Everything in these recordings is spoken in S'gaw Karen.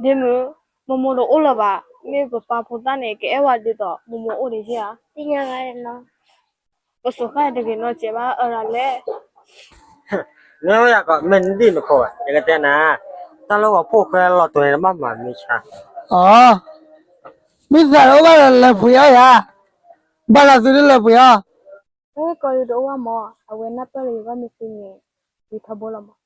ဒ့မုၣ်, မိၢ်မိၢ်တအိၣ်လၢၤဘၣ်, မ့ၢ်ပပၢ်ဖိသၣ်န့ၣ် ကအဲၣ်ဝဲဒ်သိး မိၢ်မိၢ်အိၣ်ဒံးဧါ. ပစိာ်ဃာ်တဂ့ၤနီတစဲးဘၣ် အၢဒၣ်လဲၣ်. မ့ၢ်ဝဲယၤကီး မ့ၢ်နဒံၣ်နခိးဘၣ် ယကတဲနၤ, တၢ်လၢဂီၤဖှိၣ်ဃဲလီၤတိၤန့ၣ် တဘၣ်မၤမ့ၢ်ဆါ. အီ, မ့ၢ်သးတအိၣ်ဘၣ်ဒီးလဲၤပှ့ၤအီၣ်ယၤ, ဘၣ်လီၤသုတလဲၤပှ့ၤအီၣ်. ကီးဒုးတအိၣ်ဘၣ်မး, အဝဲနၢ်ပၢၢ်လၢယဂီၢ်မ့ၢ်သ့န့ၣ် ယထီဘိလီၤမး.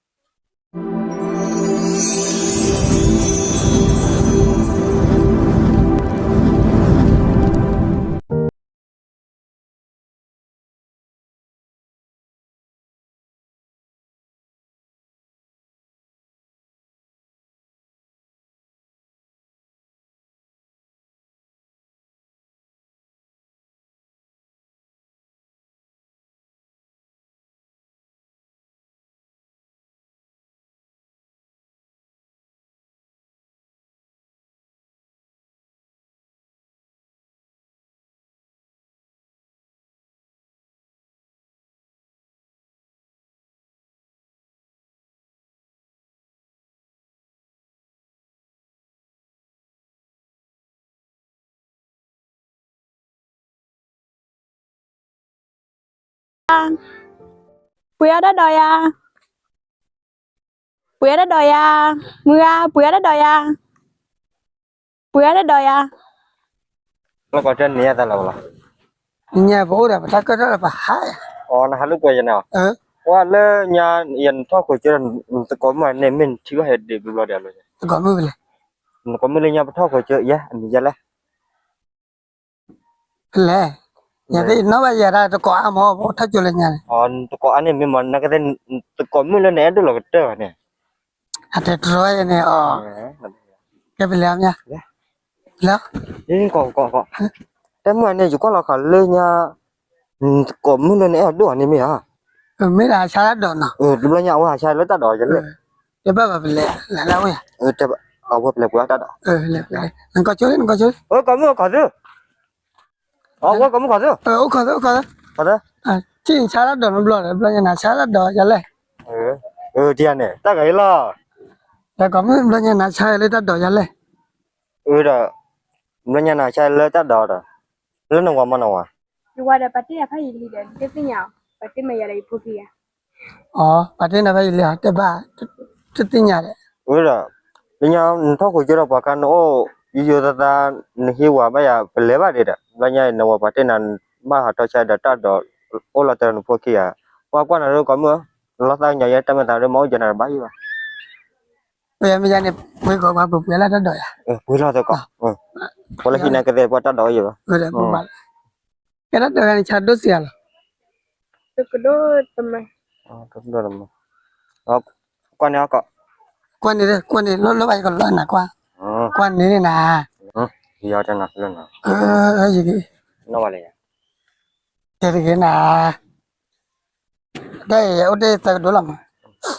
ပှ့ၤအီၣ်တၢ်ဒိးယၤ, ပှ့ၤအီၣ်တၢ်ဒိးယၤ, မုၢ်ဂၤ ပှ့ၤအီၣ်တၢ်ဒိးယၤ, ပှ့ၤအီၣ်တၢ်ဒိးယၤ. လၢကီးတၢ်န့ၣ်ယသးလီၤဘၣ်လီၤ. ညါပအိၣ်ဒီးပတၢ်ကၢၣ်တၢ်လၢပဟါယၤ. အီ နဟးလိာ်ကွဲယၤန့ၣ်, ဝဲလၢညါ ယနထီၣ်ခိးကၢဒီး နသကိးမုၣ်န့ၣ် မ့ၢ်နထံၣ်ဘၣ်ဟဲဒံးဘျီဘျီဒီးလီၤ. သကိးမုၣ်ဖဲလဲၣ်. နသကိးမုၣ်လၢညါပထီၣ်ခိးကၢ ယဲ အမံၤယဲလဲၣ်. ဖဲလဲၣ်, ယသ့ၣ်နီၣ်ဘၣ်ယၤတၢ်သကိးအါမး ပအိၣ်ထီၣ်ကၠိလၢညါန့ၣ်. အီ နသကိးအါန့ၣ်မ့ၢ်မး နကသ့ၣ် သကိးမုၣ်လၢနအဲၣ်ဒိၣ်လီၤကတၢၢ်ဘၣ်န့ၣ်. အတဲတြီယဲန့ၣ်အီၤ, ကဲပလဲၤအီၤမး, ပလဲၤ. တၢ်မုၢ်န့ၣ် ယကွၢ်လီၤဃာ်လၢညါ သကိးမုၣ်လၢနအဲၣ်ဒိၣ်အီၤန့ၣ်မ့ၢ်ဧါ. မ့ၢ်ဒၣ်ဟးဆါတၢ်ဒိးနီၤ. တဘျီညါအဝဲဟးဆါလၢတၢ်ဒိးယဲလဲၣ်. တဘၣ်ဘၣ်ပလဲၤ, လဲၤလၢဝဲယၤ. အဝဲပလဲၤကွၢ်တၢ်ဒိး, နကီၢ်ကၠိလံ နကီၢ်ကၠိလံ. အဝဲကိးမုၣ်ကိးသု, အဝဲကိးမုၣ်ကိးသု, အိၣ်ခိးသု အိၣ်ခိးသု, ထံၣ်ဆါတၢ်ဒိးနီတဘျီဒီး တဘျီညါနၤဆါတၢ်ဒိးယဲလဲၣ်. အၢ တံၤန့ၣ် တၢ်ဂၤအံၤလီၤ. ဒီးကိးမုၣ် တဘျီညါနၤဆါလၢတၢ်ဒိးယဲလဲၣ်. အၢဒီး တဘျီညါနၤဆါလၢတၢ်ဒိးဒီး လၢနဝၤမးနဝၤ. ယဝၤဒီးပာ်တ့ၢ်ယၤဖးယံာ်လံဒီး တသ့ၣ်ညါအီၤ, ပာ်တ့ၢ်မးယၤဒီးယဖိခံဂၤ. အီ ပာ်တ့ၢ်နၤဖးယံာ်လံအီၤ တဲဘၣ်, တသ့ၣ်ညါဒီး. အၢဒီး လၢညါနထီၣ်ခိးကၢဒီးပှၤခါနအိၣ် ယိယိသးသး နဟ့ၣ်ဝၤဘၣ်ယၤ ပလဲၤဘၣ်ဒံးဒီး တဘျီညါအံၤနဝၤပာ်တ့ၢ်နၤ ဘၣ်ဟးထီၣ်ဆါဒီးတၢ်ဒိး အိၣ်လီၤတဲာ်နဖိခံဂၤ. ပှၤကွၢ်နၤဒီးကိးမုၣ်ဧၢ, နလီၤသးကညီၤယဲ တၢ်မဲာ်သးဒီးမၤအိၣ်ယဲနၤတဘၣ်ယံၤဘၣ်. ပမ့ၢ်ယါန့ၣ် ပှ့ၤကိးပှၤပှ့ၤလၢတၢ်ဒိးယၤ, ပှ့ၤလီၤသကိး, ပှၤလၢဟံးန့ၣ်ကသ့ၣ်ပှၤတၢ်ဒိးယံၤဘၣ်. ကဲတၢ်ဒိးဂၤန့ၣ် ဆါဒိၣ်စံးအါလီၤ. တကဒိၣ်တမံၤ, ကွၢ်န့ၣ်, ကွၢ်န့ၣ်, လိၣ်ဘၣ်ယကလီၤနၤကွၢ်, ကွၢ်န့ၣ်နၤ, ယက, တဲတဂ့ၤနၤ, တၢ်အံၤအိၣ်တ့ၢ်သၢကဒိၣ်လီၤမး,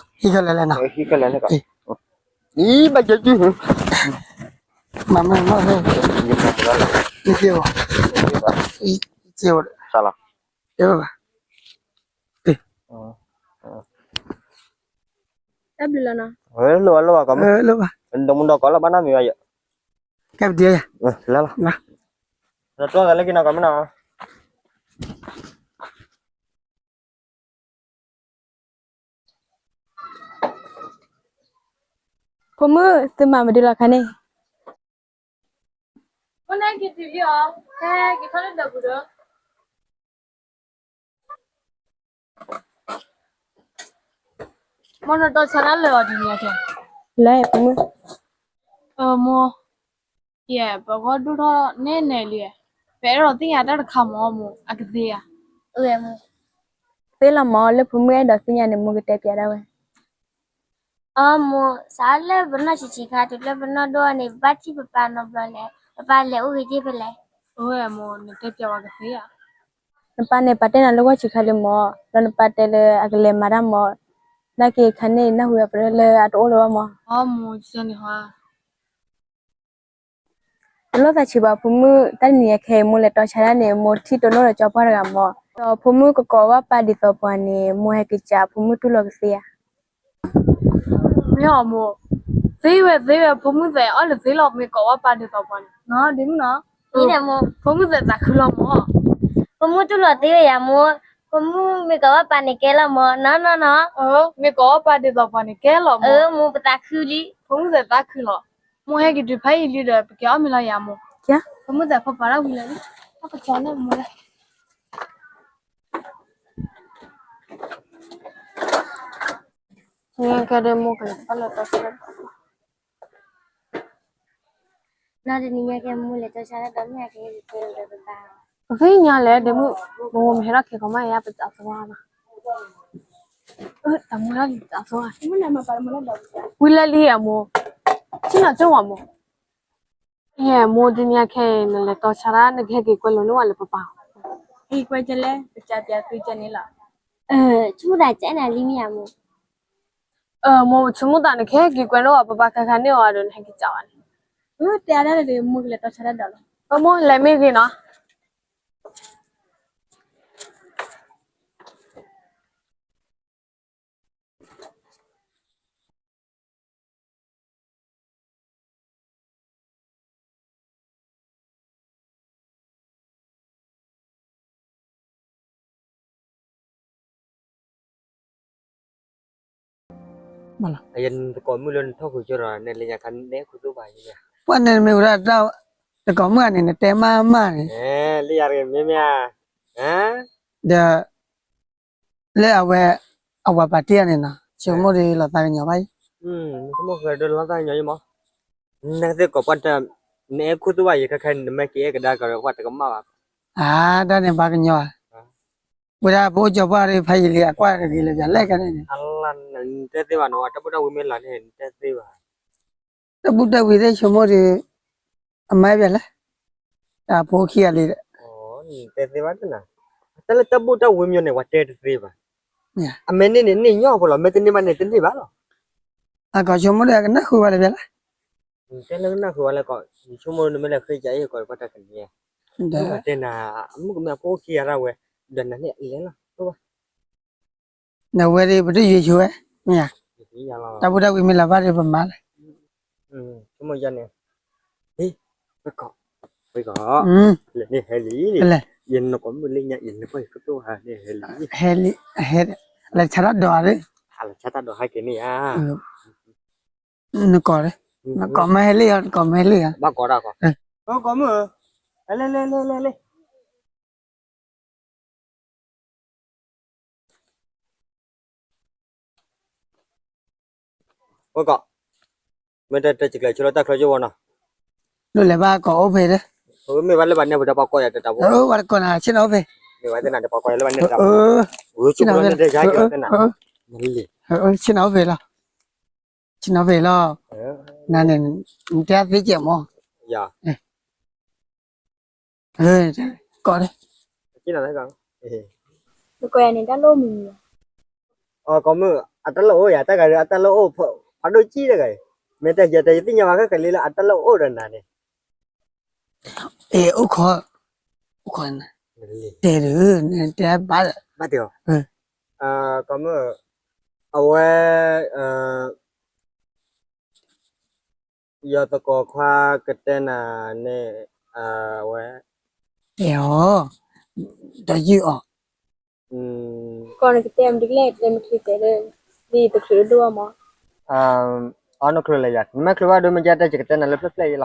ဟံးခဲလၢာ်လဲၣ်နီၤ, အံၤဘၣ်ယဲ, မၤမ့ၢ်နီၢ်သ့ၣ်, ယက, ယက, ယက, ယက, ယက, တၢ်ဘျုးလီၤနီၤ, လိၣ်ဘၣ်လိၣ်ဘၣ်ကိးမုၣ်, လိၣ်ဘၣ်, ဒီမုၢ်ဒီကိးလၢဘၣ်နီတမံၤဘၣ်ယဲ, ကဲပဒံးယဲ, လၢလီၤ, နတွၢ်သးလၢက့ၤနီၤကိးမုၣ်နီၤ. ဖိမုၣ် သုမၤမနုၤလီၤခါန့ၣ်, အိၣ်န့ၣ်က့ၤတုၤလံအီၤ, ဟဲက့ၤထီၣ်လၢဒၢးပူၤဒီး, မိၢ်နတီဆါတၢ်လၢာ်အီၤဒ်န့ၣ်အကဲ, လၢဖိမုၣ်, မိၢ် ယဲ ပဂီၢ်ဒိၣ်ထီၣ်နဲၣ်နဲၣ်လံ, ပအဲၣ်ဒိးသ့ၣ်ညါတၢ်တခါမး မိၢ် အကသ့ဧါ. သ့လီၤမး လၢဖိမုၣ်အဲၣ်ဒိးသ့ၣ်ညါန့ၣ် မိၢ်ကတဲပျးဒၣ်ဝဲ. အမိၢ် စးလၢပနီၢ်ဆံးဆံးခါ တုၤလၢပနီၢ်ဒိၣ်န့ၣ် ပဘၣ်ထံၣ်ပပၢ်နီတဘျီလဲၣ်, ပပၢ်လဲၤအိၣ်ဂ့ၤက့ၤဖဲလဲၣ်. မိၢ် နတဲပျးဝဲကသ့ဧါ. နပၢ်န့ၣ် ပာ်တ့ၢ်နၤလၢဂီၢ်ဆံးခါလံမး, ဒီးနပၢ်တဲလၢအကလဲၤမၤတၢ်မး, နာ်က့ၤခါန့ၣ် နၢ်ဟူအပရၢလၢအတအိၣ်လၢၤဘၣ်မး. အမိၢ် ကန့ၣ်ဟါ တလိၣ်သးဆံးဘၣ်ဖိမုၣ်, တၢ်တနံၤအံၤခဲအံၤ မိၢ်လဲၤတီဆါဒၣ်န့ၣ် မိၢ်ထံၣ်တိၢ်နီၣ်ဒီးကၠီပှၢ်တဂၤမး, ဒီးဖိမုၣ်ကကိးဘၣ်ပၢ်ဒ်သိးပှၤန့ၣ် မိၢ်ဟဲက့ၤစံး ဖိမုၣ်တူၢ်လိာ်ကသ့ဧါ. မ့ၢ်အီၤမိၢ်, သ့ဝဲသ့ဝဲ ဖိမုၣ်သဲးအီၣ်လၢသ့လီၤ မ့ၢ်ကိးဝဲပၢ်ဒ်သိးပှၤန့ၣ် နီၤဒ်မုၣ်နီၤ, ဖိမုၣ်သဲးသးခုလီၤမၢ်, ဖိမုၣ်တူၢ်လိာ်သ့ဝဲယၤမၢ်, ဖိမုၣ်မ့ၢ်ကိးဝဲပၢ်န့ၣ်ကဲလီၤမၢ် နီၤနီၤနီၤ, မ့ၢ်ကိးဝဲပၢ်ဒ်သိးပှၤန့ၣ်ကဲလီၤမၢ်, မ့ၢ်ပသးခုလံ, ဖိမုၣ်သဲးသးခုလီၤ, မ့ၢ်ဟဲက့ၤတုၤဖးယံာ်လံဒီး ပက့ၤအီၣ်မ့ၤလီၤယၤမၢ်, ဖိမုၣ်သဲးဖိပာ်ထီၣ်ဝံၤလၢာ်လံ, အကကၠီန့ၣ်မၢ်လၢ ခဲဒၣ်မိၢ်ကလဲၤထီၣ်လဲၤတီဆါတၢ်ဒီး, နီၤတနံၤညါကဲမိၢ်လဲၤတီဆါတၢ်ဒီးမ့ၢ်ကဟဲက့ၤကဲလီၤဒီးပပၢ်, ပဖဲညါလဲၣ် ဒ့မုၣ်, မ့ၢ်မ့ၢ်ဟဲထီၣ်ခဲကီးမးယါ ပတၢ်သဝီဘၣ်, တၢ်မူထီၣ်တၢ်သဝီ, ဝံၤလၢလံအမိၢ်, ဆ့ၣ်နီၤကၠိဝဲမိၢ်, ယဲမိၢ်တနံၤညါခဲအံၤ နလဲၤတီဆါတၢ် နကဟဲက့ၤကွဲလိာ်န့ၢ်ဝဲလၢပပၢ်, ဟဲက့ၤကွဲကလဲၣ် ပကပျးသုကန့ၣ်လီၤ, ဆိကမိၣ်တၢ်ကဲနၤလံမ့ၢ်ယါမိၢ် မိၢ်ဆိကမိၣ်သးနကဟဲက့ၤကွဲန့ၢ်အီၤ ပပၢ်ခါခါန့ၢ်အီၤဒီး နဟဲက့ၤကးဝဲန့ၣ်, တဲဒၣ်ဒီး မိၢ်ကလဲၤတီဆါတၢ်ဒီးလီၤ, မိၢ်လဲၤမ့ၢ်ဂ့ၤနီၤ. ယသကိးမုၣ်လၢနထီၣ်ဃုာ်ကၠိဒီး နလဲၤယၤခါနဲခူသူၣ်ဘၣ်ယၤ, ပှၤန့ၣ်မ့ၢ်ဝဲဒၣ်တၢ်, သကိးမုၣ်ဧါန့ၣ် နတဲမးမးန့ၣ်, လၢယၤတဂ့ၤမ့မ့ၢ်ဧါ, ဒီး လၢအဝဲ အဝၤပာ်တ့ၢ်အန့ၣ်နီၤ ဆိကမိၣ်ဒီးလီၤသးကညီၤဘၣ်အံၤ, ဆိကမိၣ်ဃဲဒီးလီၤသးကညီၤအံၤမး, နသ့ၣ်ကိးပှၢ်တၢ်, နအဲၣ်ခူသူၣ်ဘၣ်ယၤခဲခဲအံၤ နမ့ၢ်က့ၤအဲၣ်ကဒါကရၢ ပှၤတကမၣ်ဘၣ်, အါ တၢ်န့ၣ်ဘၣ်ကညီၤဧါ, ဝဲဒၣ်ပအိၣ်ကၠီပှၢ်ဒီး ဖးယံာ်လံအကွၢ်တဂ့ၤလၢယၤလဲၣ်ကန့ၣ်န့ၣ်, နတဲသ့ဘၣ်နီၤ တၢ်ဘူၣ်တၢ်ဝံမ့ၢ်လီၤန့ၣ် နတဲသ့ဘၣ် တၢ်ဘူၣ်တၢ်ဝံသ့ၣ်ဆိကမိၣ်ဒီး, အမါအဲၣ်ပၠးလဲၣ်, တၢ်ဖိခံဂၤလံဒီး, တဲသ့ဘၣ်, တၢ်လၢတၢ်ဘူၣ်တၢ်ဝံမ့ၢ်န့ၣ် ပှၤတဲတသ့ဘၣ်, အမ့ၢ်န့ၢ်န့ၣ်န့ၢ်ညီဖိလီၤ မ့ၢ်တန့ၢ်ဘၣ်န့ၣ်တန့ၢ်ဘၣ်လီၤ, အကိးဆိကမိၣ်ဒီးကနၣ်ဃုာ်ဝဲလၢပၠးလဲၣ်, တဲလၢကနၣ်ဃုာ်ဝဲလၢကိး, ဆိကမိၣ်နမ့ၢ်လဲၤဃ့ကၠးအံၤကိးပှၢ်တၢ်ကန့ၣ်, တဲနၤ, အမုၣ်ကမ့ၢ်အဖိခံဂၤရၣ်ဝဲ, ဒီးနၤန့ၣ်အလဲၤလီၤ, နဝဲဒီး ပတယွၤဆိဝဲ, မ့ၢ်ဧါ, တၢ်ဘူၣ်တၢ်ဝံမ့ၢ်လီၤဘၣ်ဒီးပမၤလဲၣ်, ဆိကမိၣ်ယၤန့ၣ်, ဝဲကိး, ဝဲကိး, လဲၤန့ၣ်ဟဲလံ, ယနကိးမုၣ်လၢညါ ယနကိးယကတိၢ်ဟးန့ၣ်ဟဲလံ, ဟဲလံ, ဟဲ, လဲၤဆါတၢ်ဒီးဧါ, လဲၤဆါတၢ်ဒီးဟဲက့ၤန့ၣ်ဧါ နကိး, နကိးမ့ၢ်ဟဲလံဧါ, နကိးမ့ၢ်ဟဲလံဧါ, ဘၣ်ကိးဒၣ်ကိး, ကိးမုၣ်ဧၢ, လဲၤလဲၤလဲၤလဲၤလဲၤ, ဝဲကိး, မ့ၢ်တၢ်တၢ်စံးကျၢၤဆိလၢတၢ်ချၢယိဝဲနီၤ, နလဲၤဘၣ်ကိးအိၣ်ဖဲဒီး, မ့ၢ်ဘၣ်လၢဘၣ်န့ၣ် ပဒီးပှၤကိးယၤတတၢ်ဘိ, ဝဲကိးနၤဆ့ၣ်နီၤအိၣ်ဖဲ, မ့ၢ်ဘၣ်သ့ၣ်နၤဒီးပှၤကိးယၤလၢဘၣ်န့ၣ်တတၢ်ဘိ, ဝဲဆိကမိၣ်လၢနတဲယၤက့ၤသ့ၣ်နၤ, ဆ့ၣ်နီၤအိၣ်ဖဲလီၤ, ဆ့ၣ်နီၤအိၣ်ဖဲလီၤ, နၤန့ၣ်, နတဲသ့ကဲမး, ကိးဒီး, နကိးယၤန့ၣ်တၢ်လၢအိၣ်မံၤမံၤ, ကိးမုၣ်, အတၢ်လၢအိၣ်ယၤ တၢ်ဂၤဒီးအတၢ်လၢအိၣ်, ဖးဒိၣ်ကံၣ်တဂၤအံၤ, မ့ၢ်တၢ်ယဲတၢ်ယသ့ၣ်ညါဘၣ်ခဲကလံလၢအတၢ်လၢအိၣ်ဒီးနၤန့ၣ်, အိၣ်ခိး, အိၣ်ခိး, တဲဒီး, တဲဘၣ်, ဘၣ်တဲအီၤ, ကိးမုၣ်, အဝဲ ယသကိးခွါကတဲနၤန့ၣ်, အဝဲ, တဲအီၤ, ဒီးယုၢ်အီၤ, ကိးနကတဲမတၤလဲၣ် တဲမချုးတဲလၢ, ဒ်ယတချုးဒိၣ်ဒိၣ်မး, အနချုးလၢယၤ နမ့ၢ်ချုးဘၣ်ဒိမ့ၢ်ကဲတၢ်ယကတဲနၤလၢဖျၢၣ်ဖျၢၣ်အံၤလီၤ,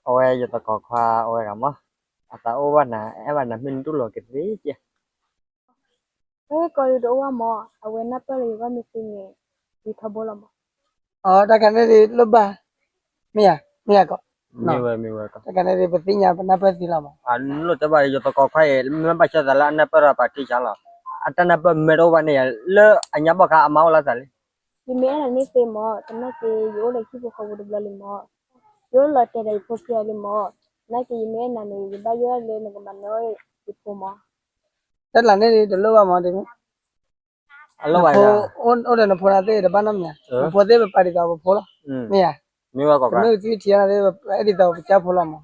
အဝဲယသကိးခွါအဝဲဂၤမး, အသးအိၣ်ဘၣ်နၤ အဲၣ်ဘၣ်နၤမ့ၢ်နတူၢ်လိာ်ကသ့ကဲ ကိးဒုးတအိၣ်ဘၣ်မး, အဝဲနၢ်ပၢၢ်လၢယဂီၢ်မ့ၢ်သ့န့ၣ်, ယထီဘိလီၤမး, အတၢ်ခါန့ၣ်ဒုးလိၣ်ဘၣ်, မ့ၢ်ဧါ, မ့ၢ်ဧါကိး, တၢ်ခါန့ၣ်ဒုးပသ့ၣ်ညါပနၢ်ပၢၢ်သ့လီၤမး, လိၣ်တဲဘၣ်ယသကိးခွါအံၤ မ့ၢ်ဘၣ်ဆၢသးလၢအနၢ်ပၢၢ်ဒီးပာ်တံၢ်ဆါလီၤ, အတၢ်နၢ်ပၢၢ်မ့ၢ်တအိၣ်ဘၣ်န့ၣ်ယၤ လၢအညါဘၣ်ခါအမါအိၣ်လၢသးလံ ယမ့ၢ်အဲၣ်နၤန့ၣ်သ့မး, သနာ်က့ယအိၣ်လၢဟံၣ်ဖိဃီဖိတဘျီလံမး, ယအိၣ်လီၤတဲာ်ဒီးယဖိခံဂၤလံမး, သနာ်က့ယမ့ၢ်အဲၣ်နၤန့ၣ် ယဘၣ်ယိၣ်ဒၣ်လၢနကမၤနၢၤအီၣ်ယဖိမး, တၢ်လၢန့ၣ်ဒုးတလိၣ်ဘၣ်မး, အလိၣ်ဘၣ်, အိၣ်ဒီးနဖိနၤသ့ၣ်တဘၣ်နီတမံၤ, နဖိသ့ၣ်ပပာ်ဒ်သိးပဖိလီၤ, မ့ၢ်ဧါ, မ့ၢ်ဝဲကိး, ပမ့ၢ်ကသံထံၣ်နၤသ့ၣ် ပအဲၣ်ဒ်သိးပကၢ်ဖိလီၤမး,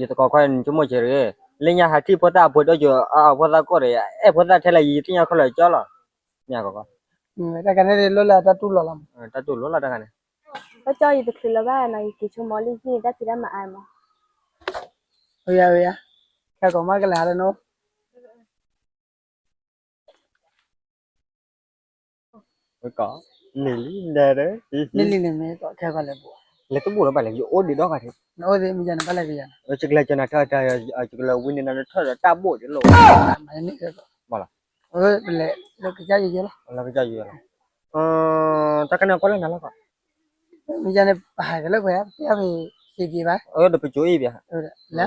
ယသကိးခွါန့ၣ် ဆိကမိၣ်ဆံးတဂ့ၤ, လၢညါဟးထံၣ်ဖိသၣ်အပှ့ၤဒီးယိာ်အဖိသၣ်ကိၢ်ဒီး အဲၣ်ဖိသၣ်ထဲလဲၣ် ယသ့ၣ်ညါခဲလၢာ်ကၠီလီၤ, မ့ၢ်ဧါကိး, တၢ်ခါန့ၣ်ဒုးလိၣ်လၢအတၢ်တူၢ်လိာ်လီၤမး, တၢ်တူၢ်လိာ်လီၤတၢ်ခါန့ၣ် ဘၣ်ကၠီယတချုးလၢၤဘၣ်နီၤ ယက့ၤဆိကမိၣ်လၢဟံၣ်န့ၣ် တၢ်ဖံးတၢ်မၤအါမး. အိၣ်ယၤ အိၣ်ယၤ, ခဲကိးမးကလဲၤဟးလၢနအိၣ် ဝဲကီး, န့ၣ်လံ, န့ၣ်လံန့ၣ်မ့ၢ်ကီး ခဲကီးလဲၤဘူး, လဲၤတဘူးလၢၤဘၣ်လဲၣ် ယအိၣ်ဒံးဒီဂၤဒံး, နအိၣ်သ့မ့ၢ်ယၤန့ၣ် ဘၣ်လဲၤက့ၤယၤန့ၣ်, ယကလဲၤကၠီနၤထၢၣ်တၢ်, ယကလဲၤဝံန့ၢ်နၤနထၢၣ်ဒီးတၢ်ဘိၣ်ဒံးလိာ်, မ့ၢ်လီၤ, ပလဲၤလၢကစၢ်ယွၤယဲလီၤ, လၢကစၢ်ယွၤလီၤ, တၢ်ကန့ၣ်ကွၢ်လၢနၤလီၤကီး, မ့ၢ်ယၤန့ၣ် ပဟးက့ၤလၢပှဲၤ ပျၢ်ဖဲစံးက့ၤဘၣ်, အၢ ဒီးပကၠိအံၤဘၣ်, လၢ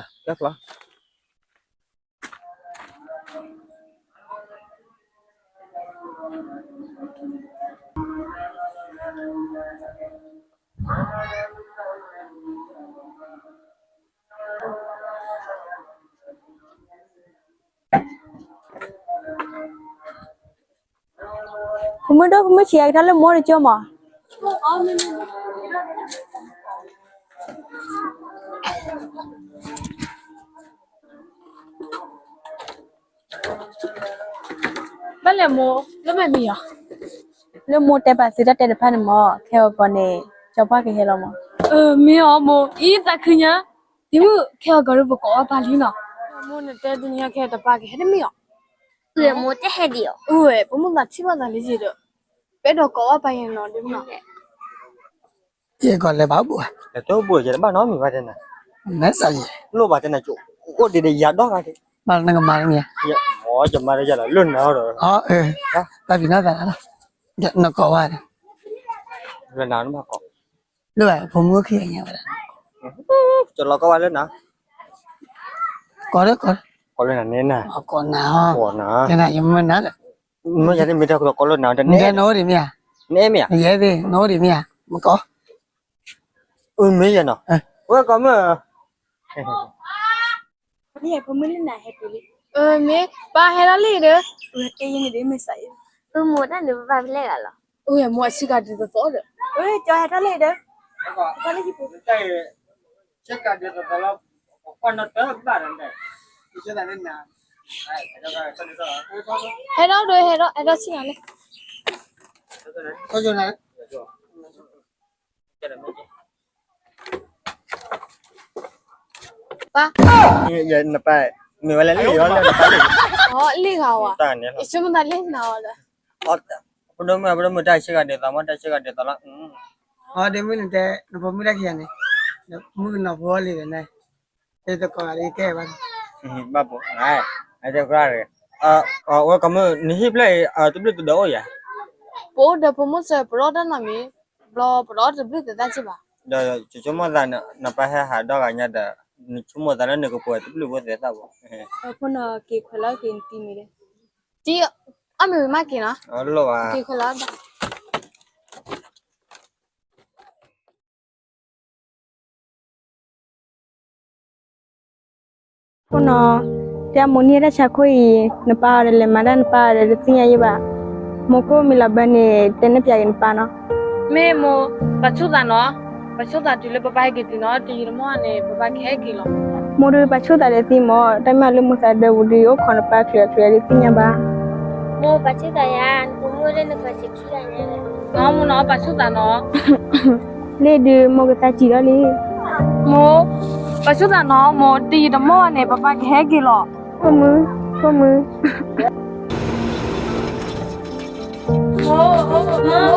ဖိမုၣ်ဒိၣ် ဖိမုၣ်ဆံးအကထီၣ်လၢမိၢ်တကၠိမး. ဘၣ်လဲၣ်မိၢ်, လၢမ့ၢ်မံၤအီၤ, လၢမိၢ်တဲပာ်သုတၢ်တဲတဖၣ်န့ၣ်မး ခဲဂီၤကီးန့ၣ် ကၠီပှၢ်ကဟဲလီၤမး. မ့ၢ်အီၤမိၢ်, အံၤသးခုညါ, ဒ်မုၣ် ခဲဂီၤကီးဒ်ပကိးဘၣ်ပၢ်လံနီၤ. မိၢ်နတဲဒ်န့ၣ်ခဲတပၢ်ကဟဲတမ့ၢ်အီၤ. မိၢ်တဲဟဲဒံးအီၤ, အိၣ်ဝဲ ပမိၢ်သးထံၣ်ဘၣ်သးလၢယံၤဒီး, ပအဲၣ်ဒိးကိးဘၣ်ပၢ်ယဲနီၤ ဒ်မုၣ်နီၤ. ယဲကီးလဲၤဘၣ်ဘူးဧါ, လဲၤတဘူး ယတဘၣ်နီတမံၤဘၣ်တဲနၤ, မဲာ်သးယဲ, လိၣ်ဘၣ်တဲနၤကၠိ, အိၣ်ဒံးဒီးယၤဒီဂၤဒံး, မၤနကမၤတမံၤဧါ, ယမၤတယၤလီၤ လၢနၤဒီး, တၢ်ဖံးနီၢ်သးနၤလီၤ, နကိးဝဲ, လၢနၤနဘၣ်ကိး, လၢဖိမုၣ်ခံဂၤညါဝဲဒၣ်, ကလီၤကိးဝဲလၢနၤ, ကိးလၢ, ကိးလၢနၤန့ၣ်နၤ, ကိးနၤ, ကိးနၤ, ယမ့ၢ်နၤလၢ, မ့ၢ်ယၤန့ၣ်မ့ၢ်တၢ်ကလီၤကိးလၢနၤ, နအဲၣ်, နအိၣ်ဒံးမ့ၢ်ဧါ, နအဲၣ်မ့ၢ်ဧါ, ယဲသ့ၣ် နအိၣ်ဒံးမ့ၢ်ဧါ, မကိး အမ့ၢ်ယဲနီၤ, ဝဲကိးမုၣ်, မ့ၢ်ဖိမုၣ်လၢနၤဟဲတုၤလံ, မ့ၢ်ပၢ်ဟဲလီၤလံဒီး, ဝဲတ့ယန့ၣ်ဒ်မ့ၢ်စးအံၤ, မိၢ်တၢ်န့ၣ်ပဘၣ်ဖဲလဲၣ်ဂၤလီၤ, အမိၢ်အဆ့ကၤဒ်သိးသိးဒီး, ကၠီဟဲထီၣ်လံဒီး, ဟဲထီၣ်လံဟံၣ်ပူၤ, ဆ့ကၤဒ်သိးသိးလီၤ, ပကွၢ်နီၣ်တၢ်ဘၣ်ဒီး, ဟဲထီၣ်ဒီး ဟဲထီၣ် ဟဲထီၣ်ဆ့ကၤလံ ပၢ်, နပၢ်, မ့ၢ်ဝဲလဲၣ်လံ, လံဂၤဝဲ, ယဆိကမိၣ်သးလံနၤဝဲဒီး, ဖိဒိၣ်မုၣ် ဖိဒိၣ်မုၣ်တၢ်ဆ့ကၤဒ်သိးမး တၢ်ဆ့ကၤဒ်သိးလီၤ, အဒ့မုၣ်န့ၣ်တဲ, နဖိမုၣ်တၢ်ခံဂၤန့ၣ်, မုၣ်ကနီၤဖိအီၤလံဒီးန့ၣ်, တကိးဂၤဒ်ကဲဘၣ်, ဘၣ်ပိ, အဝဲကိးမုၣ် နဟံၣ်ဖျၢၣ်အံၤ တဘျုးတဒိးအိၣ်ယၤ, ပအိၣ်ဒီးဖိမုၣ်စၢၤ ပလီၢ်တၢ်နီတမံၤ, ဘျီပဒီးတဘျုးသဲးသၣ်က့ဘၣ်, ဒီးယဆိကမိၣ်သး နပၢ်ဟဲဟးဒီဂၤညါဒီး, နဆိကမိၣ်သးလၢနကပှဲၤတဘျုးဖိသဲးသၣ်ဘၣ်, ဖိနီၤက့ၤခွဲးလီၤက့ၤနတံၤမံၤဒီး, တံၤ, အမ့ၢ်ဝံၤမးက့ၤနီၤ, လိၣ်ဘၣ်, က့ၤခွဲးလီၤ ဖိနီၤ, တဲမိၢ်န့ၢ်တၢ်ဆါခိၣ်အံၤ နပၢ်အီၤဒီးလဲၤမၤတၢ် နပၢ်အီၤဒီးတသ့ၣ်ညါယံၣ်ဘၣ်, မိၢ်ကိၣ်မံၤလီၤဘၢန့ၣ် တဲနဲၣ်ပၠးက့ၤနပၢ်နီၤ, မ့ၢ်မိၢ်, ပာ်ဆူၣ်သးနီၤ, ပာ်ဆူၣ်သးတုၤလၢပပၢ်ဟဲက့ၤတုၤနီၤ တယံာ်တမီၢ်န့ၣ် ပပၢ်ကဟဲက့ၤလီၤ, မိၢ်ဒီးပာ်ဆူၣ်သးဒီးသံမိၢ် တၢ်မ့ၢ်လၢမိၢ်သးဒၢပူၤဒီးအိၣ်ခိးနပၢ်ချုးချုးတသ့ၣ်ညါဘၣ်, မိၢ်ပာ်ဆူၣ်သးယၤ နဖိမုၣ်လၢနပၢ်စံခံဂၤညါလဲၣ်, နီၤမိၢ်နီၤ ပာ်ဆူၣ်သးနီၤ လ့ၣ်ဒုး မိၢ်ကသးစံးထီၣ်လံ, မိၢ်, ပာ်ဆူၣ်သးနီၤမိၢ် တယံာ်တမီၢ်ဘၣ်န့ၣ် ပပၢ်ကဟဲက့ၤလီၤ, ဖိမုၣ်, ဖိမုၣ်, မိၢ်, မိၢ်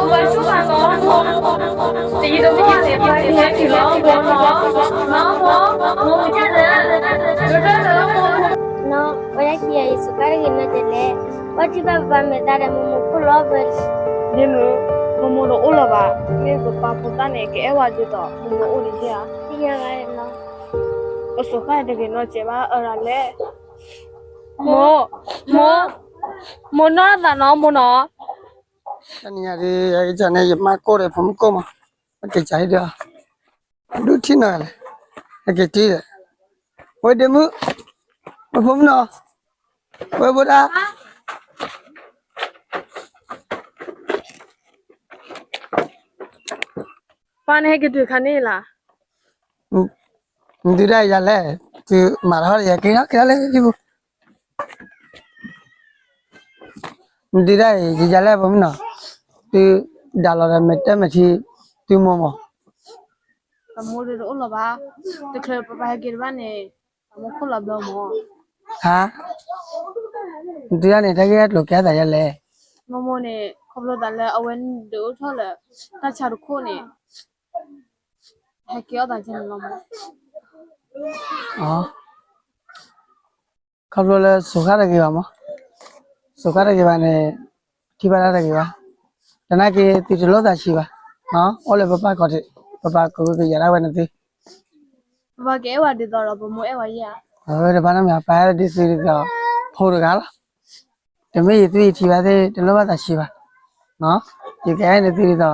ပာ်ဆူၣ်သးနီၤမိၢ်, တယံာ်တမီၢ်ဘၣ်န့ၣ် ပပၢ်ကဟဲက့ၤလီၤ, မိၢ်, မိၢ်, မိၢ်, မိၢ်, နီၤ ပယၤခံဂၤအံၤ စူးကါတဂ့ၤနီတစဲးလဲၣ်, ပှၤထံၣ်ဘၣ်ပပၢ်မဲာ်သးဒီးမိၢ်မိၢ်ခိၣ်လီၤဘၢလံ, ဒ့မုၣ်, မိၢ်မိၢ်တအိၣ်လၢၤဘၣ်, မ့ၢ်ပပၢ်ဖိသၣ်န့ၣ် ကအဲၣ်ဝဲဒ်သိး မိၢ်မိၢ်အိၣ်ဒံးဧါ, သ့ၣ်ညါဘၣ်နီၤ, ပစူးကါတဂ့ၤနီတစဲးဘၣ် အၢရၤလဲၣ်, မိၢ်, မိၢ်, မိၢ်နီၢ်သးနီၤမိၢ်နီၤ, တနံၤညါဒ် ယကစၢ်န့ၣ် ယမါကိၣ်ဒီးဖိမုၣ်ကိၣ်မး, အကစၢ်ဟံၣ်ဒီး ဒုးထံၣ်နီၤလဲၣ်, အက့ၤတံၢ်ဒီး, ဝဲဒ့မုၣ်, ဝဲဖိမုၣ်နီၤ, ဝဲဘိဒၣ်, ပၢ်န့ၣ်ဟဲက့ၤတုၤခါန့ၣ်လီၤ, နဒုးဒၣ်ယၤလဲၣ်, တုၤမၤထီၣ်ဒီးယၤက့ၤထီၣ်က့ၤထီၣ်လၢဟံၣ်ပူၤ နဒုးဒၣ်အံၤ ယယၤလဲၣ်ဖိမုၣ်နီၤ, သုဒၣ်လီၤဒီးမဲာ်တၢ်မဲာ်ထံ သုမိၢ်မိၢ်, ပမိၢ်တအိၣ်လၢၤဘၣ်, တချုးပပၢ်ဟဲက့ၤတဘၣ်န့ၣ်, ပမိၢ်ခိၣ်လီၤဘျီမး. ဟါ, နတုၤဒၣ်န့ၣ် တၢ်ဂ့ၢ်တၢ်ကျိၤကဲသးယဲလဲၣ်. မိၢ်မိၢ်န့ၣ် ခီဖျိသးလၢအဝဲဒုးအိၣ်ထီၣ်လၢ တၢ်ဆါတခိၣ်န့ၣ် ဟဲက့ၤအီၣ်သးကဲန့ၣ်လီၤမး. ခီဖျိလၢစိၤဃၣ်တဂ့ၤဘၣ်မး, စိၤဃၣ်တဂ့ၤဘၣ်န့ၣ်, ထံၣ်ဘၣ်တၢ်တဂ့ၤဘၣ်, သနာ်က့သုတလိၣ်သးဆံးဘၣ်, အိၣ်လၢပပၢ်ကီး, ပပၢ်ကီးကယၤဒၣ်ဝဲန့ၣ်သု, ပပၢ်ကအဲၣ်ဝဲဒ်သိးဒီးပမိၢ်အဲၣ်ဝဲယဲဧါ. တဘၣ်နီတမံၤ ပၢ်အဲၣ်ဒ်သုဒ်သိး, ဖိတဂၤလီၤ, တမ့ၢ်ယသွံၣ်ယထံဘၣ်သ့ၣ် တလိၣ်ဘၣ်သးဆံးဘၣ်, ယကအဲၣ်န့ၢ်သုဒ်သိး သ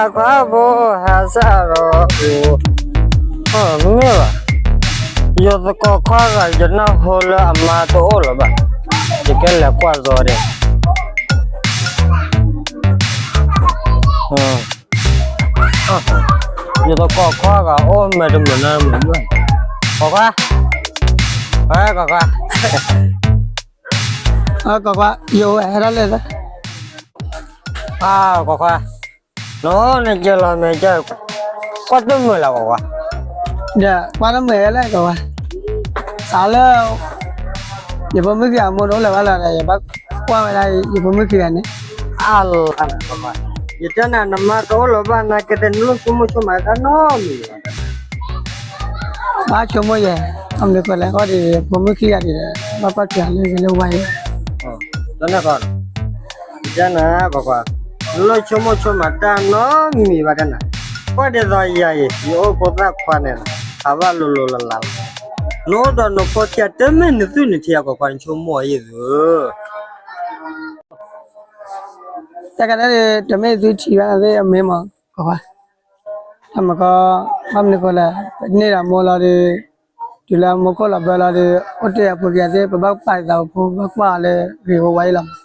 းခွါဖိဟးစၢ်ဒီး, မ့ၢ်ဘၣ်, ယသကိးခွါဂၤ ယနၢ်ဟူလၢအမါတအိၣ်လၢၤဘၣ်, ယကလဲၤကွၢ်စီၤဒဲး, ယသကိးခွါဂၤအိၣ်မဲာ်တမုာ်နီတမုာ်, ကွၢ်ကွၢ်, ကွၢ်ကွၢ်, ကွၢ်ကွၢ်, ယအိၣ်ဝဲဟဲဒၣ်လဲၣ်, ကွၢ်ကွၢ်, နနကဲလီၤမဲာ်ကဲ, ကွၢ်တမုာ်လၢကွၢ်ကွၢ်, ဒီးကွၢ်တမုာ်လဲၣ်ကွၢ်ကွၢ်, စးလၢ ယဖိမုၣ်ခံဂၤအမိၢ်တအိၣ်လၢၤဘၣ်လီၤဒီး ယဘၣ်ကွၢ်ဝဲဒၣ်ယဖိမုၣ်ခံဂၤန့ၣ်, အါလၢနကွၢ်ကွၢ်, ယတဲနၤ နမါတအိၣ်လၢၤဘၣ် နကတဲနလိၣ်ဆိကမိၣ်ဆိမးတၢ်နီတမံၤဘၣ်, ဘၣ်ဆိကမိၣ်ယဲ, အမနုၤဃိလဲၣ် အီၣ်ဒံးယဖိမုၣ်ခံဂၤဒံးဒီး ဘၣ်ကွၢ်ထံလၢယလၢဝါအံၤ, တနၢ်ဃီ, ယတဲနၤကွၢ်ကွၢ်, နလိၣ်ဆိကမိၣ်ဆိမးတၢ်နီတမံၤဘၣ်တဲနၤ, ကွၢ်ဒ်သိးယၤအံၤ ယအိၣ်ဖိသၣ်ခွါန့ၣ်, ဟးဘၣ်လိၤလိၤလးလးလီၤ, နအိၣ်ဒီးနဖိခံဂၤတမ့ၢ်နသွံၣ်နထံအကွၢ်ကွၢ် နဆိကမိၣ်အီၤယဲၢ်သု တၢ်ကဒဲးန့ၣ် တမ့ၢ်သုထံၣ်ဘၣ်သ့ၣ်အမ့ၢ်မး, ကွၢ်ကွၢ်, တၢ်မၤကီ, ဘၣ်မနုၤဃိလဲၣ် ပန့ၢ်ဒီးမိၢ်လီၤဒီး, တုၤလၢမိၢ်ခိၣ်လီၤဘျၢလီၤဒီး အိၣ်တ့ၢ်အဖိခံဂၤသ့ၣ် ပဘၣ်ပာ်သးဖိ ပဘၣ်ကွၢ်အီၤလၢဂ့ၤဝါဝါအံၤလီၤ.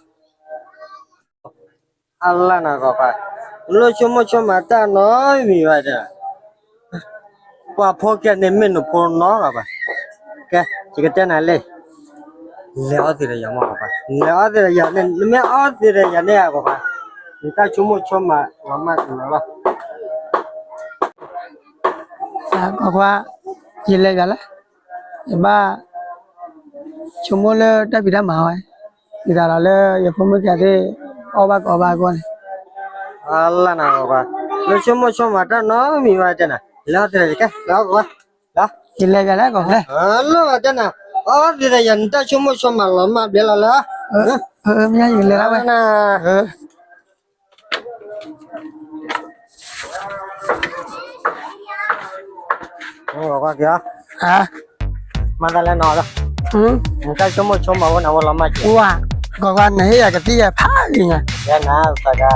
အလၢနကွၢ်ကွၢ်, နလိၣ်ဆိကမိၣ်ဆိမးတၢ်နီတမံၤဘၣ်တဲ, ပှၤဖိခံဂၤန့ၣ်မ့ၢ်နဖိနီတဂၤဘၣ်, ကဲ, ယကတဲနၤလံ, လဲၤအီၣ်သ့ဒီးယၤမးကွၢ်ကွၢ်, လဲၤအီၣ်သ့ဒီးယၤန့ၣ် နမ့ၢ်အီၣ်သ့ဒီးယၤန့ၣ်ကွၢ်ကွၢ်, နတၢ်ဆိကမိၣ်ဆိမးလီၤမၢ်လီၤလီၤ. ကွၢ်ကွၢ်, ယလဲၤယၤလၢ, ယဘၣ်ဆိကမိၣ်လၢတၢ်ဖံးတၢ်မၤဝဲ, ဒ်သိးဒီးလၢယဖိမုၣ်ခံဂၤသ့ၣ် အီၣ်ဘၣ်ကအီဘၣ်အဂီၢ်န့ၣ်, အလၢနကွၢ်ကွၢ်, နဆိကမိၣ်ဆိမးတၢ်နီတမံၤဘၣ်တဲနၤ, လဲၤအီၣ်သ့ဒီးယၤ, လဲၤအီၣ်ကွၢ်ကွၢ်, ယလဲၤယၤလၢကွၢ်ကွၢ်, လၢဘၣ်တဲနၤ, အီၣ်သ့ဒီးယၤ နတၢ်ဆိကမိၣ်ဆိမးလီၤမၢ်ဘျဲလီၤလၢ, မ့ၢ်ယလဲၤဒၣ်ဝဲ ကွၢ်ကွၢ်က့ၤ, မၤသးလဲၣ်နီၤ, နတၢ်ဆိကမိၣ်ဆိမးဝဲနဝဲလီၤမၢ်က့ၤ, ကွၢ်ကွၢ် နဟ့ၣ်ယၤကသံၣ်ယၤဖးဂ့ၤညါ, ယဲနၤသးကါ,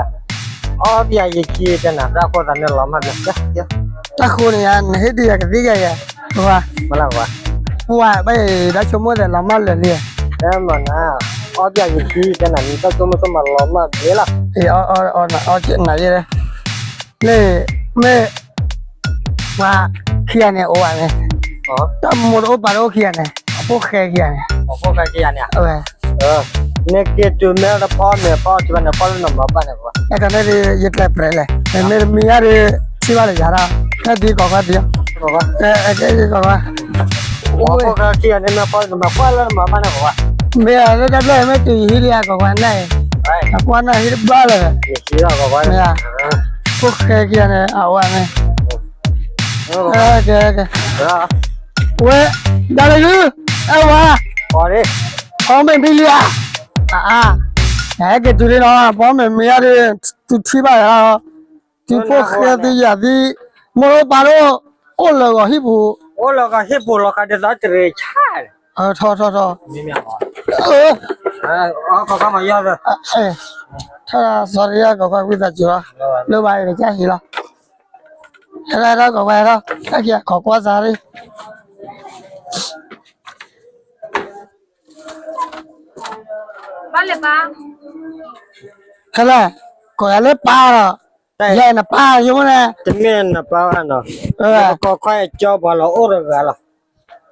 အီၣ်ပယၤယခံတဲနၤ တၢ်ဃိသးန့ၣ်လီၤမၢ်ဘျဲ, တၢ်ဃိန့ၣ်ယၤ နဟ့ၣ်ဒံးယၤကသံၣ်ယၤယၤ, ကွၢ်ကွၢ်, ကွၢ်ကွၢ်, ဘၣ်ဒၣ်ဆိကမိၣ်သးလီၤမၢ်လၢာ်လံ, တဲမနၤ, အီၣ်ပယၤယခံတဲနၤ နတၢ်ဆိကမိၣ်ဆိမးလီၤမၢ်ဘျဲလီၤ, အီၣ်နၤယဲ လၢ, မ့ၢ်, ပှၤခံဂၤန့ၣ်အိၣ်ဘၣ်န့ၣ်, တၢ်မိၢ်တအိၣ်ပၢ်တအိၣ်ခံဂၤန့ၣ် အဖိၣ်ဃဲခံဂၤန့ၣ်, အဖိၣ်ဃဲခံဂၤန့ၣ်, နက့ၤတုၤမ့ၢ်တဖီမ့ၢ်ဖီထံဘၣ်န့ၣ် ဖီလၢနမၤဘၣ်န့ၣ်, အဲၣ်ဒိးန့ၣ်ဒီး ယကျဲးပြဲးလဲၣ်, မ့ၢ်တမံၤအါဒီး ထံၣ်ဘၣ်လၢယၤဒၣ်, ဟဲဒ်ကွၢ်ကွၢ်ဒ်, ကွၢ်ကွၢ်, အဖိၣ်ဃဲခံဂၤန့ၣ် မ့ၢ်ဖီလၢနမၤဘၣ်န့ၣ်ကွၢ်ကွၢ်, မ့ၢ်လၢတၢ်ဖျၢၣ်မ့ၢ်တုၤယဟံးလံကွၢ်ကွၢ်န့ၣ်, ကွၢ်ကွၢ်န့ၣ်ဟံးတဘၣ်လၢၤ, မ့ၢ်ဧါ, ဖိၣ်ဃဲခံဂၤန့ၣ် အဝဲန့ၣ်, ကဲ, ဝဲ, ဒၣ်လၢယု, အဲဝဲ, ဖီမ့ၢ်မံလံဧါ, အါ, ဟဲက့ၤတုၤလံနီၤ ဖီမ့ၢ်မံအါဒီး, သုထံၣ်ဘၣ်ယၤ, သုဖိၣ်ဃဲသုယၤသံ, မိၢ်တအိၣ်ပၢ်တအိၣ်, အိၣ်လၢဂီၤဟံၣ်ပူၤ, အိၣ်လၢဂီၤဟံၣ်ပူၤလီၤဃးဒ်သိးတရံးဆါ ထီၣ်ထီၣ်ထီၣ်, ထီၣ်, ထီၣ်, sorry ကွၢ်ကွၢ်ဝံသးစူၤလီၤ, လၢဘၣ်အံၤကစၢ်ဟံးလီၤ, ဟဲလီၤကွၢ်ကွၢ်ဟဲလီၤ, တၢ်ခံဂၤခိးကွၢ်စၢ်လံ, ဘၣ်လဲၤပၢ် ခဲလၢာ်, ကိးယၤလၢပၢ်ဒီး, ယဲနပၢ်ယိန့ၣ်, တမ့ၢ်နပၢ်ဘၣ်နီၤ, ကီၢ်ခီၣ်ကၠီပှၤလီၤအိၣ်တဂၤလီ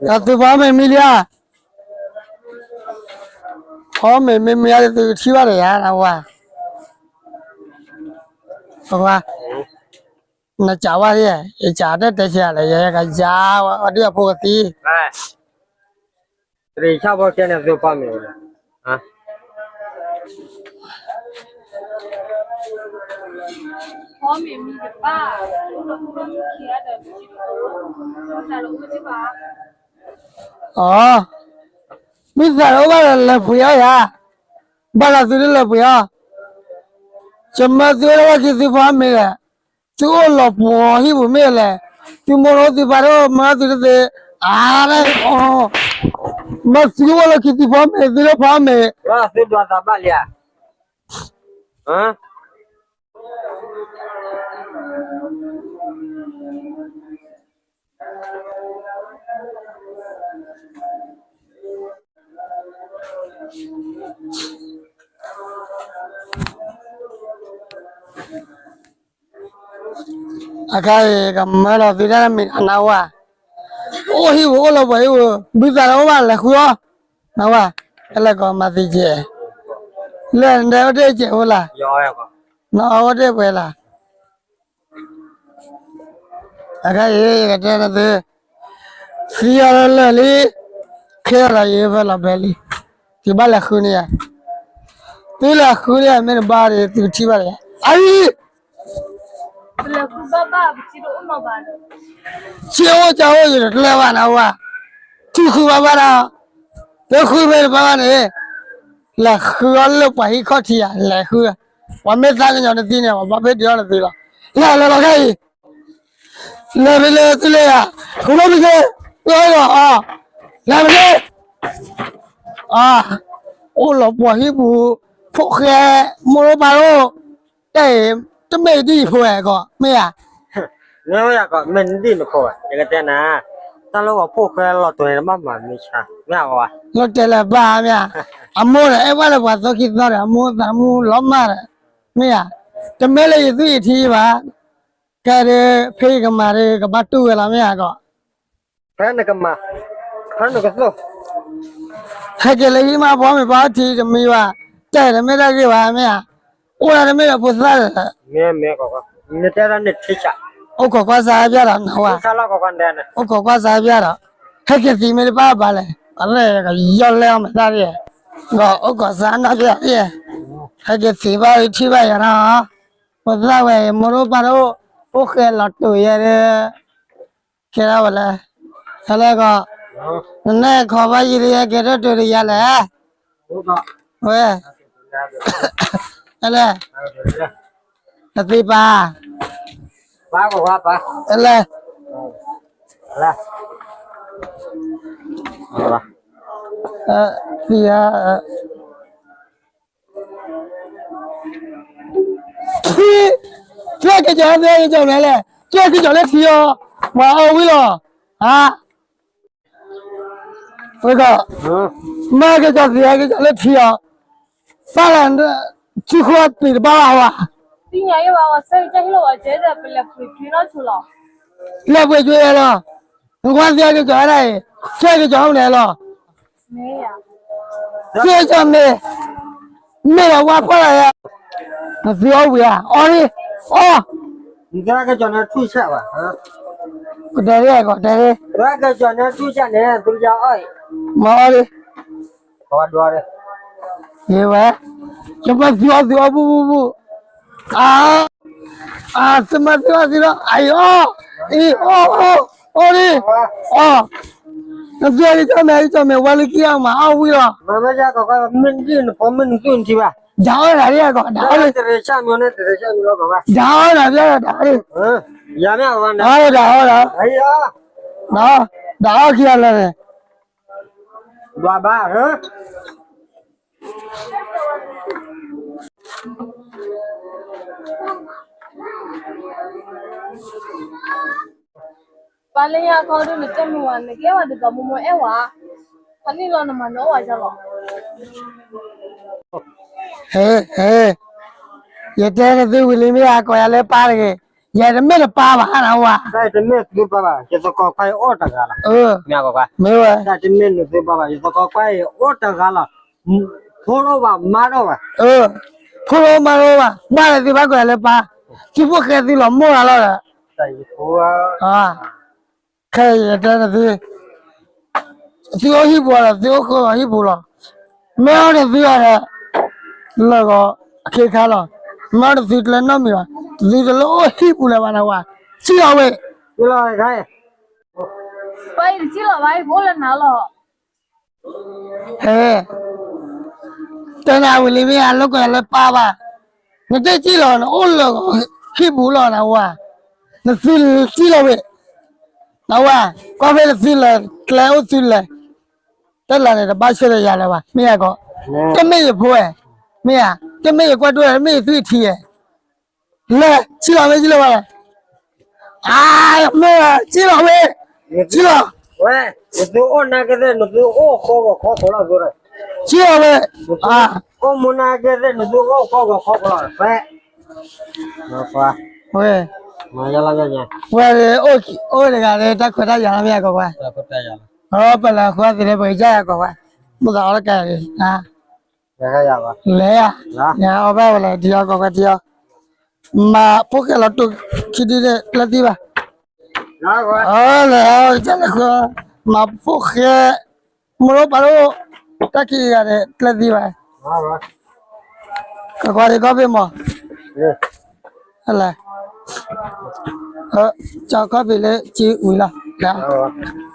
ၤ, ဒီးသုဖိမ့ၢ်မံလံဧါ, ဖိမ့ၢ်မံမံဧါ သုကထံၣ်ဘၣ်ဒီးယၤနဝၤ, နကးဝါ, ယကးတၢ်တဲဆံးလဲၣ် ယကယၤဝဲဒၣ်အဖိကသံ တရံးဆၣ်ဖိခဲန့ၣ် သုဖီမ့ၤဝဲ, ဖီမ့ၤမံတဘၣ်, အိၣ်ဒီးမုၢ်ခံဂၤဒီး မုၢ်သးတအိၣ်ဘၣ်, အီ, မုၢ်သးတအိၣ်ဘၣ်ဒီး လဲၤပှ့ၤအီၣ်ယၤ, ဘၣ်ဒီးသုတလဲၤပှ့ၤအီၣ်, ယမၢသုအိၣ်လၢလီၢ်ခံသုဖီမ့ၤလဲၣ်, သုအိၣ်လီၤပှီၤဟံၣ်ပူၤမ့ၢ်လဲၣ်, သုမိၢ်တအိၣ်သုပၢ်တအိၣ် မၢသုတသ့, အါ, မၢသုအိၣ်လၢခံသုဖီမ့ၤ သုတဖီမ့ၤ, သုဒွးသးဘၣ်လံဧါ, အခါအံၤ ကမၢလီၤသုတၢ်မ့ၢ်နဝၤ, အိၣ်ဟံၣ်ပူၤအိၣ်လီၤပှီၤဟံၣ်ပူၤ ဘုသးတအိၣ်ဘၣ်လဲၤဃုအီၣ်, နဝၤ, အဲလဲၣ်ကီးမၤသံကဲ, လၢနတဲအိၣ်တ့ၢ်ကဲဝဲလၢ, နအီၣ်အိၣ်တ့ၢ်ပှဲၤလၢ အခါအံၤ ယကတဲနသု, သံအီၤလၢလၢာ်လံ, ခဲလီၤယဖဲလီၤဘဲလံ, သုဘၣ်လဲၤဃုန့ၢ်ယၤ, သုလဲၤဃုန့ၢ်ယၤမ့ၢ်တဘၣ်ဒီး သုကထံၣ်ဘၣ်လၢယၤ, အံၤ, စ့အိၣ်ကအိၣ်ယတကျဲဘၣ်နဝၤ, ထံၣ်ဃုဘၣ်ဘၣ်ဒီး, သုဃုမ့ၢ်တဘၣ်ဘၣ်န့ၣ်, လဲၤဃုအီၤလၢပှၤဟံၣ်ခီၣ်ထံးယၤ လဲၤဃု, ပှၤမ့ၢ်သးကညီၤနသံန့ၣ် ပှၤဘၣ်ဖ့ၣ်ဒုးအီၤနသံလီၤ, လဲၤလဲၤလီၤခဲအံၤ လဲၤဖဲလၢသုလဲၤဧါ, ဃုလိၣ်ဖဲကဲ, ပှဲၤလီၤအီၤ, လဲၤဖဲကဲ, အ, အိၣ်လီၤပှီၤဟံၣ်ပူၤ, ဖိၣ်ဃဲ, မိၢ်တအိၣ်ပၢ်တအိၣ်, တၢ်အံၤ, တမ့ၢ်ဒ်ယဖိဝဲကီး မ့ၢ်ဧါ, မ့ၢ်ဝဲယကီး မ့ၢ်ဒ်နဖိဝဲ ယကတဲနၤ, တၢ်လၢဂီၤဖိၣ်ဃဲလီၤတိၤန့ၣ် တဘၣ်မၤမ့ၢ်ဆါ, မ့ၢ်ဧါ, လီၤတဲာ်လၢၤဘၣ်မ့ၢ်ဧါ, အမိၢ်န့ၣ် အဲၣ်ဘၣ်လၢပှၤသီခံသီဒီး အမိၢ်သးမူလီၤမၢ်ဒီး, မ့ၢ်ဧါ, တမ့ၢ်လၢယသူၣ်ယထံဘၣ်, ကဲဒီး ဖဲယကမၤဒီး ကဘၣ်တူၢ်ဝဲလီၤ မ့ၢ်ဧါကီး ဖဲနကမၤ, ဖဲနကသိၣ်, ဟဲက့ၤလၢဟံၣ်မး ဖီမ့ၤဖီထံတမံၤဘၣ်, တဲတမ့ၢ်တၢ်ဂ့ၢ်ဘၣ်မ့ၢ်ဧါ, အိၣ်ဒၣ်တမ့ၢ်ဒီးဖိသၣ်ဒီး, မ့ၢ်မ့ၢ်ကီး, နတဲဒၣ်န့ၣ်ထံဆး, အိၣ်ခိးကွၢ်စါဟဲပၢ်ဒီးနဝၤ, အိၣ်ခိးကွၢ်စါဟဲပၢ်ဒီး, ဟဲက့ၤသံမ့ၢ်တဘၣ်ဘၣ်လဲၣ်, အရဲၣ်ကယီၢ်လဲအီၣ်မးတၢ်ဒ်, ဒီးအိၣ်ခိးစါနီၢ်ပၢ်ဒ်, ဟဲက့ၤသံဘၣ်ထံၣ်ဘၣ်ယၤနီၤ, ဖိသၣ်ဝဲ မိၢ်တအိၣ်ပၢ်တအိၣ်, အိၣ်ဃဲလီၤတိၤယဲဒၣ် ကဲထီၣ်ဝဲလဲၣ်, ဟဲလဲၣ်ကီး, နနဲၣ်ခီဘၣ်ယံၤလၢယကဲထီၣ်တိၤတယၤလဲၣ်, ဝဲ, ဟဲလဲၣ်, နသံပၢ်, ဟဲလဲၣ်, သံဧါ ထံ, သ့ၣ်ကစီၤ သ့ၣ်ကစီၤမနုၤလဲၣ်, သ့ၣ်ကစီၤလၢထံအီၤ, ပှၤအီၣ်ဝံၤလီၤ, ဟါ, ဝဲကီး, မ့ၢ်ကစီၤသ့ၣ်ကစီၤလၢထံအီၤ, ဘၣ်လၢ, ထံဃိသ့ၣ်တဘၣ်ဘၣ်ဝဲ, လဲၤပှ့ၤကွံာ်လီၤ, နကွၢ်သ့ၣ်ကစီၤဒၣ်အံၤ, သ့ၣ်ကစီၤမနုၤလဲၣ်လီၤ သ့ၣ်ကစီၤမ့ၢ်, မ့ၢ်ဒီးဝါဖှီၣ်လီၤယၤ, နသုအီၣ်ဝံၤဧါ, အီၣ်လံ, အီၣ်, ကတဲလံ, ကတဲလံ, မၤအီၣ်လံ, ဝဲ, ယမၤသုအီၣ်သုအီၣ်ဘူၣ်ဘူၣ်ဘူၣ်, အ, အ, သုမၤသုအီၣ်သုလီၤ, အအံၤအီၣ်, အံၤအီၣ်, အီၣ်လံ, အီၣ်, နသုကစီၤမ့ၢ်ကစီၤမ့ၢ်ဝဲလၢခံအီၣ်မး အီၣ်ဝံၤလီၤ, မ့ၢ်ဒ်နဖိမ့ၢ်နသူၣ်နထံဘၣ်, ဒၣ်အီၣ်ဒၣ်လံကီး, ဒၣ်အီၣ်, ဒၣ်အီၣ်ဒၣ်လံ, ဒၣ်အီၣ်, ဒၣ်အီၣ်ခံဂၤလၢာ်န့ၣ်, ပှၤလၢညါခီဒုးနတဲမုာ်ဝဲ နကဲဝဲဒ်သိးမိၢ်မိၢ်အဲၣ်ဝဲ, ဖးနံၣ်လီၤနမၤနအီၣ်ဝဲဒၣ်လီၤ, ဟဲ, ဟဲ, ယတဲနသုဝံၤလံမ့ၢ်ဧါ ကိးယၤလၢပၢ်တဂ့ၤ, ယတမ့ၢ်နပၢ်ဘၣ်နဝၤ, တမ့ၢ်သုပၢ်ဘၣ် ယသကိးခွါအံၤအိၣ်တဂၤလီၤ, မ့ၢ်ဧါ, မ့ၢ်ဝဲ, တမ့ၢ်နသုပၢ်ဘၣ် ယသကိးခွါအံၤအိၣ်တဂၤလီၤ, ဖိတအိၣ်ဘၣ်မါတအိၣ်ဘၣ်, ဖိတအိၣ်မါတအိၣ်ဘၣ် ဘၣ်လၢသုဘၣ်ကိးယၤလၢပၢ်, သုဖိၣ်ဃဲသုလီၤမိၢ်လီၤလီၤဒီး ခဲအံၤယတဲနသု, သုအိၣ်ဟံၣ်ပူၤဒီး သုအိၣ်ဃုာ်ဂီၤဟံၣ်ပူၤလီၤ, မ့ၢ်အိၣ်ဒီးသုအီၤဒီး လၢာ်ဂီၤအခ့အခါလီၤ, မ့ၢ်အိၣ်ဒီးသုတလၢနီတမံၤဘၣ်, သုတလၢအိၣ်ဟံၣ်ပူၤလၢၤဘၣ်နဝၤ, စံၣ်လီၤဝဲ, ပၢ်အံၤတစံၣ်လီၤဘၣ် ယကအိၣ်လၢနၤလီၤ ဟဲ, တဲနၤဝံၤလံမ့ၢ်ဧါ လိၣ်ကိးယၤလၢပၢ်ဘၣ်, နတစံၣ်လီၤ နအိၣ်လၢာ်ဂီၤဟံၣ်ပူၤလီၤနဝၤ, နသုစံၣ်လီၤဝဲ, နဝၤ, ကွၢ်ဖဲနသုလဲၤကျဲအိၣ်သုလဲၤ, တၢ်လၢန့ၣ်တဘၣ်ဆၢဒီးယၤလၢၤဘၣ် မ့ၢ်ဧါကီး, တမ့ၢ်ယဖိဝဲ, မ့ၢ်ဧါ, တမ့ၢ်ယကွၢ်ဒိၣ်ဝဲ တမ့ၢ်ယသွံၣ်ထံဧဲ လဲၤ စံၣ်လီၤမ့ၢ်စံၣ်လီၤဘၣ်လဲၣ်, အါ မ့ၢ်စံၣ်လီၤမ့ၢ်, စံၣ်လီၤ, ဝဲ, နသုအိၣ်နာ်က့သ့ၣ် နသုအိၣ်ဃီဂီၤခီခိၣ်လီၤ, စံၣ်လီၤဝဲ, အိၣ်မူနာ်က့သ့ၣ် နသုအိၣ်ဃီဂီၤခီခိၣ်လီၤ, ဝဲ, ဝဲ, အိၣ်တဂၤဒီး တၢ်ခွဲးတၢ်ယာ်လီၤမ့ၢ်ဧါကီးဝဲ, ပလဲၤဃုသ့ၣ်လၢပကစၢ်ယၤကီးဝဲ, မုၢ်သးအီၣ်လၢကဲ, လဲၤယၤ, အီၣ်ဘၣ်ဝဲလဲၤဒံးအီၤကီးဝဲဒံးအီၤ, မၤဖိၣ်ဃဲလီၤတိၢ်ခံဒုန့ၣ် ပျဲသံဘၣ်, လဲၤ, လဲၤဃု, မၤဖိၣ်ဃဲ, မိၢ်ရိပၢ်ရိ, တၢ်ခံဂၤန့ၣ် ပျဲသံဘၣ်, ကကွၢ်ဒံးကီၢ်ဖံးမး, လဲၤ, ကီၢ်ဖံးလၢကံဝံၤလီၤ, လဲၤ,